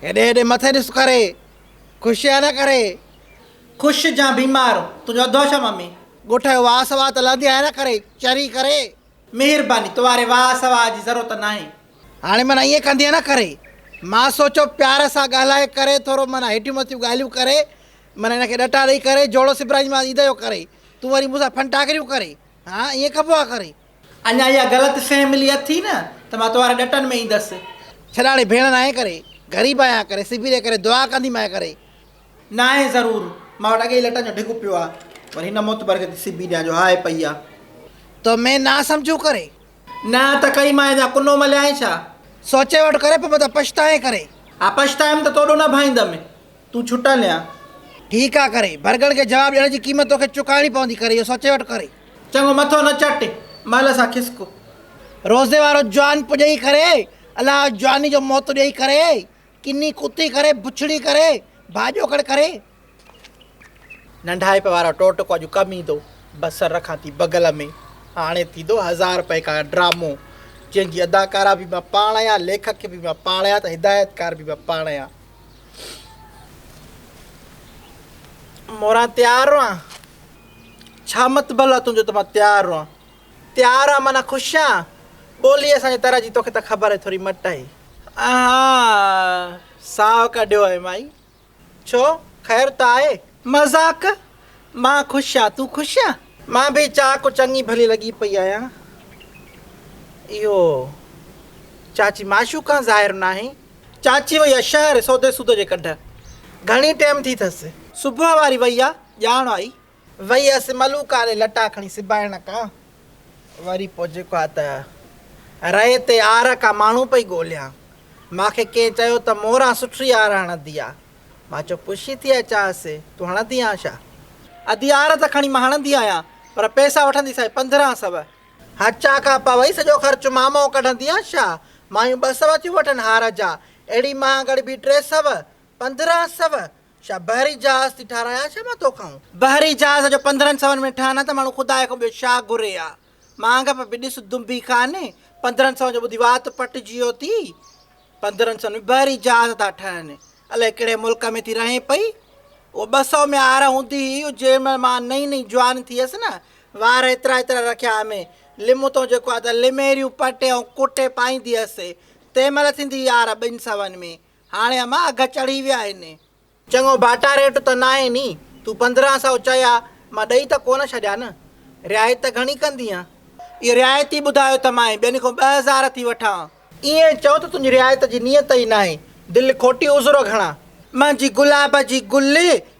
هيڏي هيڏي مٿي ڏس ڪري، خوش آ نه ڪري. خوش جا بيمار، تنهنجو اڌو ڇا ممي؟ ڳوٺ جو واهه سواهه ته لهندي آهي نه ڪري، چري ڪري. مهرباني، تو واري واهه سواهه جي ضرورت ناهي. هاڻي معنيٰ ائين ڪندينء نه ڪري. مان سوچيو پيار سان ڳالهائي ڪري ٿورو معنيٰ هيٺيون مٿيون ڳالهيون ڪري معنيٰ هن کي ڏٽا ڏئي ڪري جوڙو سبرائينديمانس عيد جو ڪري. تون وري مون سان ڦنٽاڪريون ڪري. ها ائين ڪبو آ ڪري. اڃا اها غلط فهملي اٿي نه ته مان تو واري ڏٽن ۾ ايندس. ڇڏاڻي ڀيڻ ناهي ڪري. غريب آهيان ڪري سبي ڏي ڪري دعا ڪنديمانء ڪري. ناهي ضرور. مان وٽ اڳي ئي لٽن جو ڍڳ پيو آ. وري هن معتبر کي ٿي سبي ڏيان جو هاء پئي آ. تو ۾ نا سمجهون ڪري. نه ته ڪئي مان اڃا ڪنو مليائين ڇا؟ سوچي وٺ ڪري پوء متان پڇتائين ڪري. ها پڇتايم ته توڏو نه ڀائيندم. تون ڇٽل آن. ٺيڪ آ ڪري. ڀرڳڙ کي جواب ڏيڻ جي قيمت توکي چڪائڻي پوندي ڪري اهو سوچي وٺ ڪري. چڱو مٿو نه چٽ، مهل سان کسڪ. روزي وارو جوان پڄئي ڪري، الله جواني جو موت ڏئي ڪري، ڪني ڪتي ڪري، بڇڙي ڪري، ڀاڄوڪڙ ڪري. ننڍائپ وارو ٽوٽڪو اڄ ڪم ايندو. بصر رکان ٿي بغل ۾. هاڻي ٿيندو هزار رپئي ڪا ڊرامو، جنهن جي اداڪارا به مان پاڻ آهيان، ليکڪ به مان پاڻ آهيان ته هدايتڪار به مان پاڻ آهيان. موران تيار آن؟ ڇا مطبل آ تنهنجو ته مان تيار آن؟ تيار آن معنيٰ خوش آن؟ ٻولي اسان جي تر جي توکي ته خبر آهي ٿوري مٽ آهي. اها ساهه ڪڍيو آهي مائي. ڇو خير ته آهي؟ مذاق؟ مان خوش آن تون خوش آن؟ مان به چاق چڱي ڀلي لڳي پئي آهيان. اهو چاچي معشوق کان ظاهر ناهي. چاچي وئي آ شهر سودي سود جي ڪڍ. گهڻي ٽيم ٿي ٿس. صبح واري وئي آ، ڄاڻ آئي. وئي هيس ملوڪا ڏي لٽا کڻي سبائڻ ڪا. وري پوء جيڪو آ ته رئي تي آر ڪا ماڻهو پئي ڳوليان. مان کي ڪنهن چيو ته موران سٺري آر هڻندي آ. مان چيو پڇي ٿي اچانس، تون هڻندي آن ڇا؟ ادي آر ته کڻي مان هڻندي آهيان، پر پئسا وٺنديسانء 15 سو. هچا کان پوي سڄو خرچ مامو ڪڍنديان ڇا؟ مايون 2 سو ٿيون وٺن هار جا، اهڙي مهانگڙ به 3 سو، 15 سو، ڇا بحري جهاز ٿي ٺارايان ڇا مان توکان؟ بحري جهاز جو 15 سون ۾ ٺهن ها ته ماڻهو خدا کان ٻيو ڇا گهري ها؟ مهانگپ به ڏس دنبي خان، 15 سون جو ٻڌي وات پٽجي ويو ٿي. 15 سون ۾ بحري جهاز ٿا ٺهن، الائي ڪهڙي ملڪ ۾ ٿي رهين پئي. اهو 2 سو ۾ آر هوندي هئي، جنهن مهل مان نئين نئين جوان ٿي هيس نه، وار ايترا ايترا رکيا هئم، لمون تون جيڪو آ ته لميريون پٽي ۽ ڪٽي پائيندي هيس، تنهن مهل ٿيندي هئي آر ٻن سون ۾، هاڻي امان اگهه چڙهي ويا آهن. چڱو باٽا ريٽ ته ناهي ني، تون 15 سو چيا، مان ڏئي ته ڪونه ڇڏيان نه، رعايت ته گهڻي ڪندينء. اهو رعايتي ٻڌايو ته مان ٻين کان 2000 ٿي وٺان. ائين چئو ته تنهنجي رعايت جي نيت ئي ناهي، دل کوٽي عذر گهڻا. منهنجي گلاب جي گل،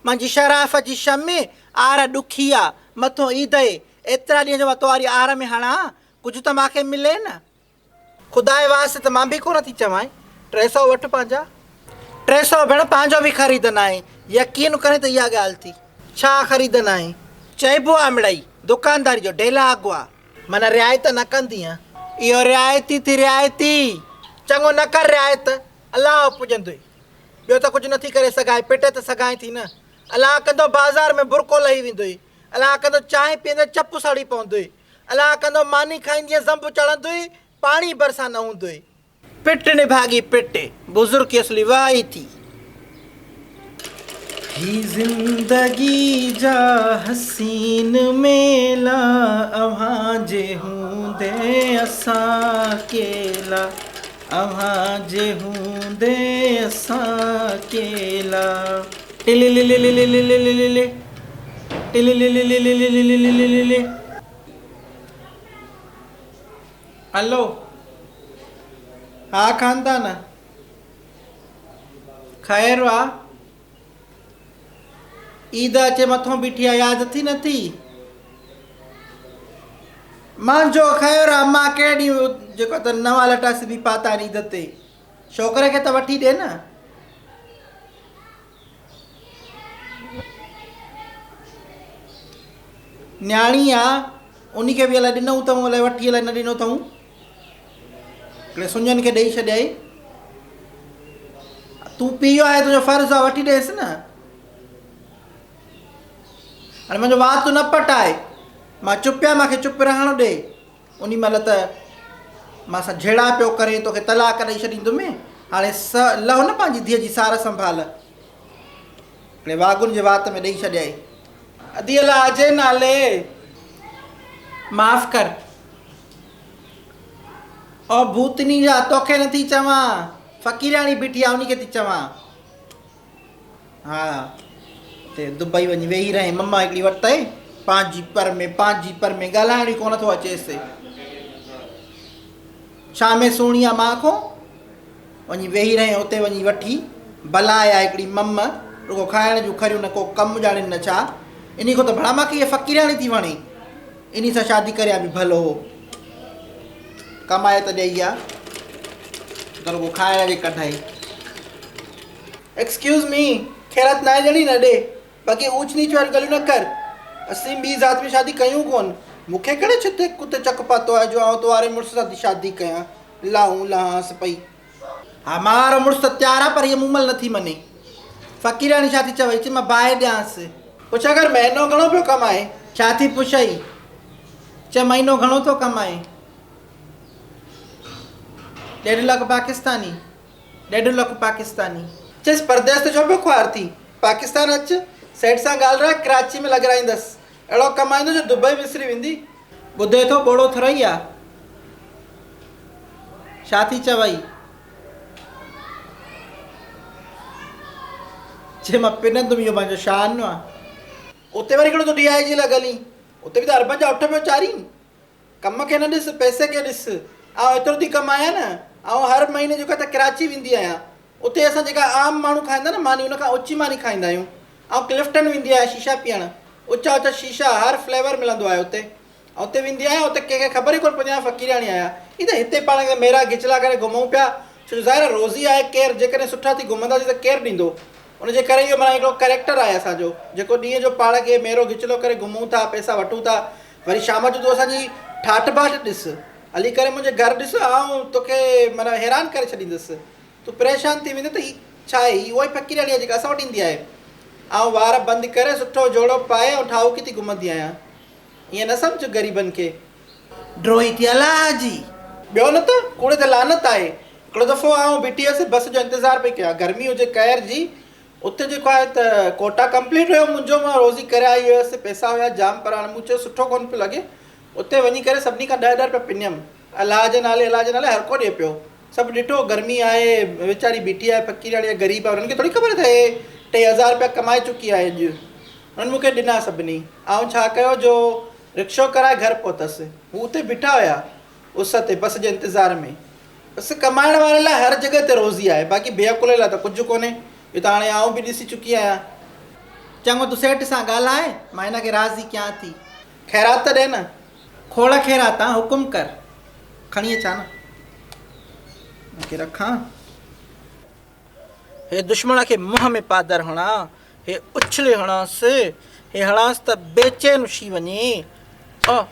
منهنجي شراف جي شمع، آر ڏکي آ، مٿو عيد اهي، ايترا ڏينهن جو مان تواري آر ۾ هڻان، ڪجهه ته مان کي ملي نه. خدا جي واسطي ته مان به ڪونه ٿي چوانء، 3 سو وٺ پنهنجا. 3 سو ڀيڻ پنهنجو به خريد ناهي، يقين ڪرين ته اها ڳالهه ٿي. ڇا خريد ناهي؟ چئبو آ مڙئي دڪانداري جو ڊيلاگ آ. معنيٰ رعايت نه ڪندينء؟ اهو رعايتي ٿي رعايتي. چڱو نه ڪر رعايت، الله پڄندوئي. ٻيو ته ڪجهه نٿي ڪري سگهانء، پٽي ته سگهانء ٿي نه. الله ڪندو بازار ۾ برقعو لهي ويندوئي. الله ڪندو چانهه پيئندي چپ سڙي پوندوئي. الله ڪندو ماني کائيندينء زنب چڙهندوئي، پاڻي ڀرسان نه هوندوئي. پٽ نڀاڳي پٽ، بزرگ اصلي واهه ئي ٿي. هي زندگي جا حسين ميلا اوهان جي هوندي اسان اڪيلا اوهان جي هوندي اسان اڪيلا. ٽلللللللللللي ٽلللللللللللي. هلو ها خاندان خير آ عيد اچي مٿو بيٺي آ ياد اٿي نه ٿي مانجو خير آ مان ڪهڙي ڏينهن جيڪو ته نوان لٽا سبي پاتا آهن عيد تي ڇوڪري کي ته وٺي ڏي نه. نياڻي آ انهي کي به الائي ڏنو اٿئون الائي وٺي الائي نه ڏنو اٿئون. هڪڙي سڃن کي ڏئي ڇڏيائين. تون پيء آهي تنهنجو فرض آ وٺي ڏيس نه. هاڻي منهنجو وات نه پٽاء. مان چپ آهيان مان کي چپ رهڻ ڏي. انهي مهل ته مان سان جهيڙا پيو ڪرين، توکي طلاق ڏئي ڇڏيندم. هاڻي لهو نه پنهنجي ڌيء جي سار سنڀال. هڪڙي واڳون جي وات ۾ ڏئي ڇڏيائين. ادي الله جي نالي معاف ڪر. او ڀوتني جا توکي نٿي چوان، فقيرياڻي بيٺي آ انهي کي ٿي چوان. ها اتي دبئي وڃي ويهي رهين مما هڪڙي ورتئي پنهنجي پر ۾ پنهنجي پر ۾ ڳالهائڻ ئي ڪونه ٿو اچيس. ڇا ۾ سهڻي آ مان کون؟ وڃي ويهي رهين اتي وڃي وٺي بلا آ هڪڙي مم رڳو کائڻ جون کريون نه ڪو ڪم ڄاڻين نه ڇا. انهي کان ته ڀلا مان کي هيء فقيرياڻي ٿي وڻي. انهي سان شادي ڪريان به ڀلو هو. ڪمائي ته ڏئي ها ته رڳو کائڻ جي ڪڍ آهي. ايڪسڪيوز مي خيرات ناهي ڏيڻي نه ڏي. باقي اوچ نيچ واريون ڳالهيون نه ڪر. اسين ٻي ذات ۾ شادي ڪيون ڪون. مون کي ڪهڙي ڇتي ڪتي چڪ پاتو آهي جو آئون تو واري مڙس سان ٿي شادي ڪيان. لاهون لهانس پئي. ها مان وارو مڙس ته تيار آ پر هيء مومل نٿي مڃي. فقيرياڻي ڇا ٿي چوئي؟ چي مان باهه ڏيانس. پڇ اگر مهينو گهڻو پيو ڪمائي؟ ڇا ٿي پڇئي؟ چي مهينو گهڻو ٿو ڪمائي؟ ڏيڍ لک پاڪستاني. ڏيڍ لک پاڪستاني. چيس پرديس ته ڇو پيو خوار ٿين؟ پاڪستان اچ، سيٺ سان ڳالهراء، ڪراچي ۾ لڳرائيندس. اهڙو ڪمائيندو جو دبئي وسري ويندي. ٻڌي ٿو ٻوڙو ٿرئي آ. ڇا ٿي چوئي؟ چي مان پنندم اهو مانجو شان آ. اتي وري ڪهڙو تون ڊي I جي لڳل اين. اتي به ته اربن جا اٺ پيو چارين. ڪم کي نه ڏس پئسي کي ڏس. آئون ايترو ٿي ڪمايان نه آئون هر مهيني جيڪو ته ڪراچي ويندي آهيان اتي اسان جيڪا عام ماڻهو کائيندا نه ماني ان کان اچي ماني کائيندا آهيون. آئون ڪلفٽن ويندي آهيان شيشا پيئڻ اچا اچا شيشا هر فليور ملندو آهي اتي. آئون اتي ويندي آهيان اتي ڪنهن کي خبر ئي ڪونه پوندي آهي آئون فقيرياڻي آهيان. هي ته هتي پاڻ کي ميرا گچلا ڪري گهمون پيا ڇو جو ظاهر آهي روزي آهي ڪير جيڪڏهن سٺا ٿي گهمنداسين ته ڪير ڏيندو ان جي ڪري اهو معنيٰ هڪڙو ڪريڪٽر آهي اسان جو جيڪو ڏينهن جو پاڻ کي ميرو گچلو ڪري گهمون ٿا پئسا وٺون ٿا وري شام جو تون اسان جي ٺاٺ باٺ ڏس هلي ڪري منهنجي گهر ڏس آئون توکي معنيٰ حيران ڪري ڇڏيندس تون پريشان ٿي ويندين ته هي ڇا آهي هي اها ئي فقيرياڻي آهي جيڪا اسان وٽ ايندي آهي آئون وار بند ڪري سٺو جوڙو پائي ۽ ٺاهوڪي ٿي گهمندي آهيان ائين نه سمجهه غريبن کي. ڊروهي ٿي الله جي. ٻيو نه ته ڪوڙي تي لعنت آهي. هڪڙو دفعو آئون بيٺي هيس بس جو انتظار پئي ڪيان گرمي هجي قهر جي اتي جيڪو آهي ته ڪوٽا ڪمپليٽ هيو منهنجو مان روزي ڪري آئي هيس پئسا هيا جام پر هاڻي مون چيو سٺو ڪونه پيو لڳي اتي وڃي ڪري سڀني کان ڏهه ڏهه رپيا پنيم الله جي نالي الله جي نالي هر ڪو ڏي پيو سڀ ڏٺو گرمي آهي ويچاري بيٺي آهي فقيرياڻي آهي غريب آهي انهن کي ٿوري خبر ته هي 3000 رپيا ڪمائي چڪي آهي اڄ انهن مون کي ڏنا سڀني آئون ڇا ڪيو جو رڪشو ڪرائي گهر پهتس. هو اتي بيٺا هيا اس تي بس جي انتظار ۾. بس ڪمائڻ واري لاء هر جڳهه تي روزي آهي باقي بي عقلي لاء ته ڪجهه ڪونهي. اهو ته هاڻي آئون به ڏسي چڪي آهيان. چڱو تون سيٺ سان ڳالهاء مان هن کي راضي ڪيان ٿي. خيرات ته ڏي نه. کوڙ خيرات آ حڪم ڪر. کڻي اچان نه. هن کي رکان. هي دشمن کي منهن ۾ پادر هڻان، هي اڇلي هڻانس، هي هڻانس ته بيچين ٿي وڃي. آه!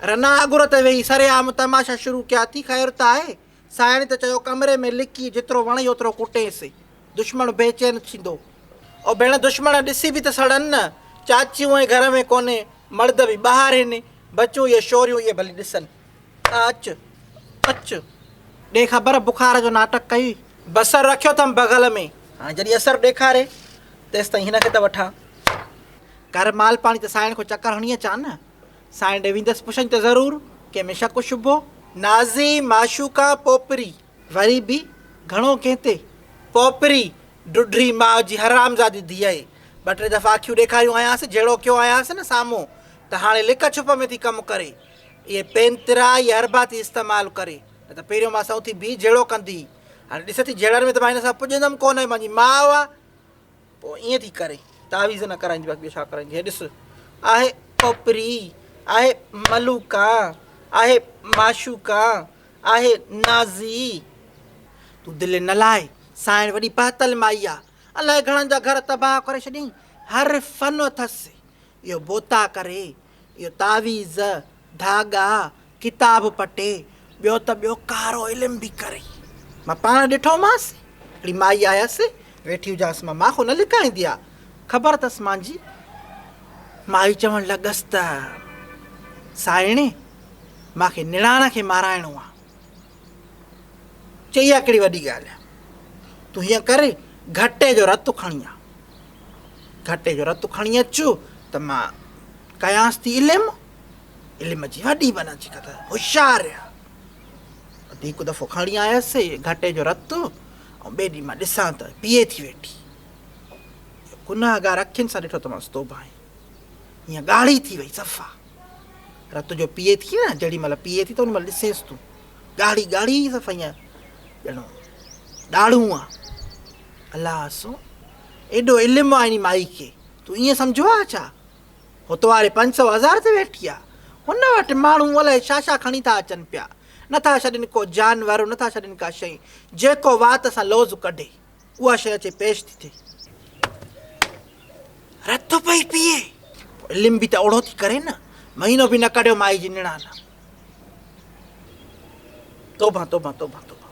رنا اڳر تي ويهي سرعام تماشا شروع ڪيا ٿي، خير ته آهي؟ سائڻ ته چيو ڪمري ۾ لڪي جيترو وڻئي اوترو ڪٽينس، دشمن بيچين ٿيندو. او ڀيڻ دشمن ڏسي به ته سڙن نه، چاچيون ۽ گهر ۾ ڪونهي، مرد به ٻاهر هن، بچون اهي شوريون اهي ڀلي ڏسن. اچ اچ ڏي خبر بخار جو ناٽڪ ڪئي. بصر رکيو اٿم بغل ۾. هاڻي جڏهن اثر ڏيکاري تيستائين هن کي ته وٺان. گهر مال پاڻي ته سائڻ کان چڪر هڻي اچان نه. سائڻ ڏي ويندس پڇن ته ضرور ڪنهن ۾ شڪ شبهو. نازي معشوقا پوپري. وري به گهڻو ڪنهن تي. پوپري ڊڍري ماء جي حرامزادي ڌيء اهي. ٻه ٽي دفعا اکيون ڏيکاريون آيانس جهڙو ڪيو آيانس نه سامهون ته هاڻي لڪ ڇپ ۾ ٿي ڪم ڪري. اهي پينترا اهي حربا ٿي استعمال ڪري، نه ته پهريون مان سان اٿي بيهي جهيڙو ڪندي هئي. هاڻي ڏس ٿي جهيڙن ۾ ته مان هن سان پڄندم ڪونه، هي مانجي ماء آ. پوء ائين ٿي ڪري، تعويذ نه ڪرائيندي باقي ٻيو ڇا ڪرائيندي. هي ڏس، آهي اوپري، آهي ملوڪا، آهي معشوقا، آهي نازي. تون دل نه لاء، سانئڻ وڏي پهتل مائي آ. الائي گهڻن جا گهر تباهه ڪري ڇڏيائين. هر فن اٿس. اهو بوتا ڪري، اهو تعويذ، ڌاڳا، ڪتاب پٽي، ٻيو ته ٻيو ڪارو علم به ڪري. مان پاڻ ڏٺومانس، هڪڙي مائي آيس، ويٺي هجانس مان، مان کان نه لڪائيندي آ، خبر اٿس مانجي. مائي چوڻ لڳس ته، سائڻي، مان کي نڻان کي مارائڻو آ. چئي اها ڪهڙي وڏي ڳالهه آهي. تون هيئن ڪر گهٽي جو رت کڻي آ. گهٽي جو رت کڻي اچ ته مان ڪيانس ٿي علم. علم جي وڏي معنيٰ جيڪا ته هوشيار آ. ادي هڪ دفعو کڻي آيس گهٽي جو رت ۽ ٻئي ڏينهن مان ڏسان ته پيئي ٿي ويٺي. گنهگار اکين سان ڏٺو ته مانس توبه آهي. هيئن ڳاڙهي ٿي وئي صفا. رت جو پيئي ٿي نه جهڙي مهل پيئي ٿي ته ان مهل ڏسينس تون ڳاڙهي ڳاڙهي صفا هيئن ڄڻو ڏاڙهون آ. الله سو ايڏو علم آ انهي مائي کي تون ائين سمجهيو آ ڇا؟ هت واري 500 هزار تي ويٺي آ. هن وٽ ماڻهو الائي ڇا ڇا کڻي ٿا اچن پيا. نٿا ڇڏين ڪو جانور، نٿا ڇڏين ڪا شيء. جيڪو وات سان لوظ ڪڍي، اها شيء اچي پيش ٿي ٿئي. رت پئي پيئي. پوء علم به ته اوڙو ٿي ڪري نه. مهينو به نه ڪڍيو مائي جي نڻان. توبه توبه توبه توبه.